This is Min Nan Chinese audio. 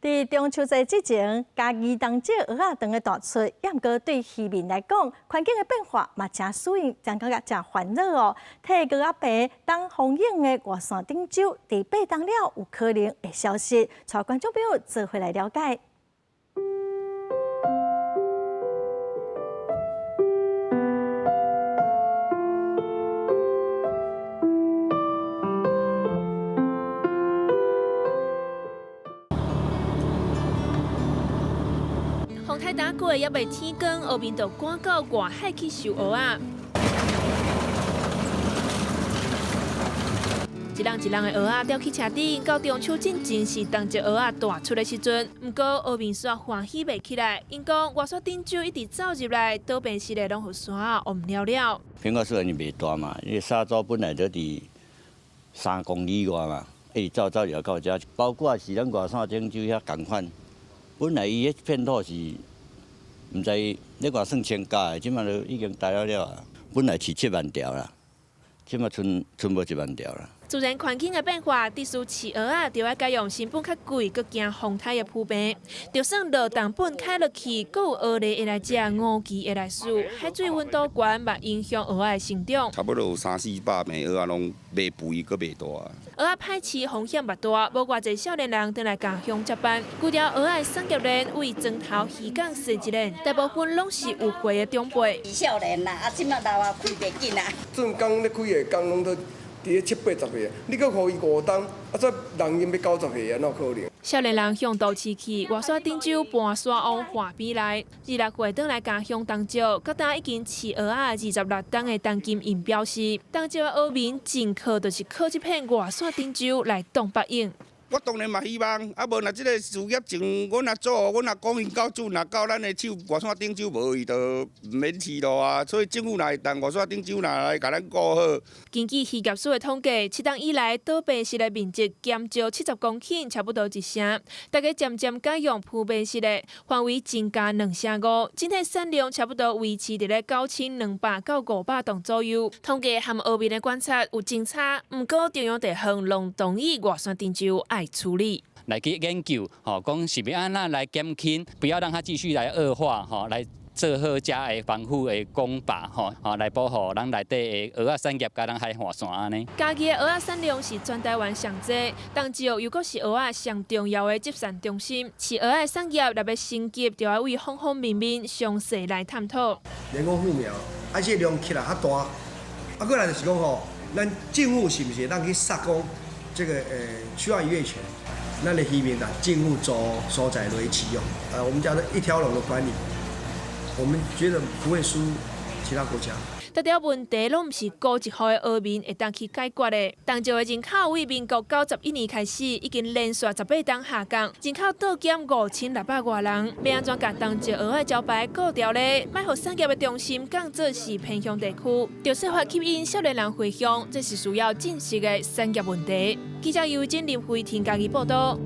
佇中秋節之前，嘉義東石蚵仔場的大出，毋過對漁民來講，環境的變化嘛誠使𪜶，真感覺誠煩惱哦。替蚵仔棚擋風湧的外線頂洲，佇8冬了有可能會消失。帶觀眾朋友做伙來了解。風颱打過，猶未天光，漁民就趕到外海去收蚵仔。一籠一籠的蚵仔吊去車頂，到中秋進前是東石蚵仔大出的時陣。毋過漁民煞歡喜袂起來，𪜶講外線頂洲一直走入來，倒變時咧攏予沙仔淹了了。變化雖然是袂大嘛，因為沙洲本來就佇3公里外嘛，一直走走入到遮，包括是咱外線頂洲遐仝款。本來伊彼片土是，毋知咧外算千甲的，這馬都已經大了了啊。本來飼7萬條啦，這馬賰賰無1萬條啦。自然環境的變化，致使飼蚵仔著愛改用成本較貴、閣驚風颱的浮棚。就算落重本開落去，閣有蚵蠣會來食，烏蛆會來蠃，海水溫度懸嘛影響蚵仔的成長。差不多有三四百枚蚵仔攏袂肥，閣袂大。蚵仔歹飼風險嘛大，無偌濟少年人轉來家鄉接班。規條蚵仔產業鏈為庄頭漁港設一鏈，大部分攏是有歲的長輩。少年啦，啊，這馬老啊，開袂緊啊。算工咧開的工攏都佇咧七八十歲，你閣予伊5冬，啊，這人已經欲90歲啊，哪有可能？少年人向都市去，外線頂洲搬沙往岸邊來。26歲轉來家鄉東石，到今已經飼蚵仔26冬的陳金英表示，東石的漁民真靠就是靠這片外線頂洲來擋北湧。我當然嘛希望，啊無若這个事業前，阮若做，阮若講因到準，若到咱的手外線頂洲無伊，就毋免飼咯啊。所以政府若會當外線頂洲若來共咱顧好。根據漁業署的統計，7冬以來，倒閉式的面積減少70公頃，差不多一成。大家漸漸改用浮筏式的，範圍增加2成5，整體產量差不多維持佇咧9200到500噸左右。統計和漁民的觀察有真差，毋過中央地方攏同意外線頂洲愛處理，來去研究，吼，講是欲按怎來減輕，不要讓它繼續來惡化，吼，來做好遮的防護的工壩，吼，吼，來保護咱內底的蚵仔產業佮咱海岸線按呢。嘉義的蚵仔產量是全台灣上濟，東石又閣是蚵仔上重要的集散中心。飼蚵仔產業若欲升級，就愛為方方面面詳細來探討。人工護苗，啊，這量起來較大，啊，過來就是講吼，咱政府是毋是會當去殺講？這個需要漁業權，咱的漁民啊，政府租所在來飼用，我們叫做一條龍的管理，我們覺得不會輸其他國家。這條問題攏毋是孤一戶的漁民會當去解決的。東石的人口為民國91年開始，已經連續18冬下降，人口倒減5600外人。欲按怎共東石蚵仔招牌顧牢咧？莫予產業的中心降做是偏鄉地區，著設法吸引少年人回鄉，這是需要正視的產業問題。記者尤真林慧婷嘉義報導。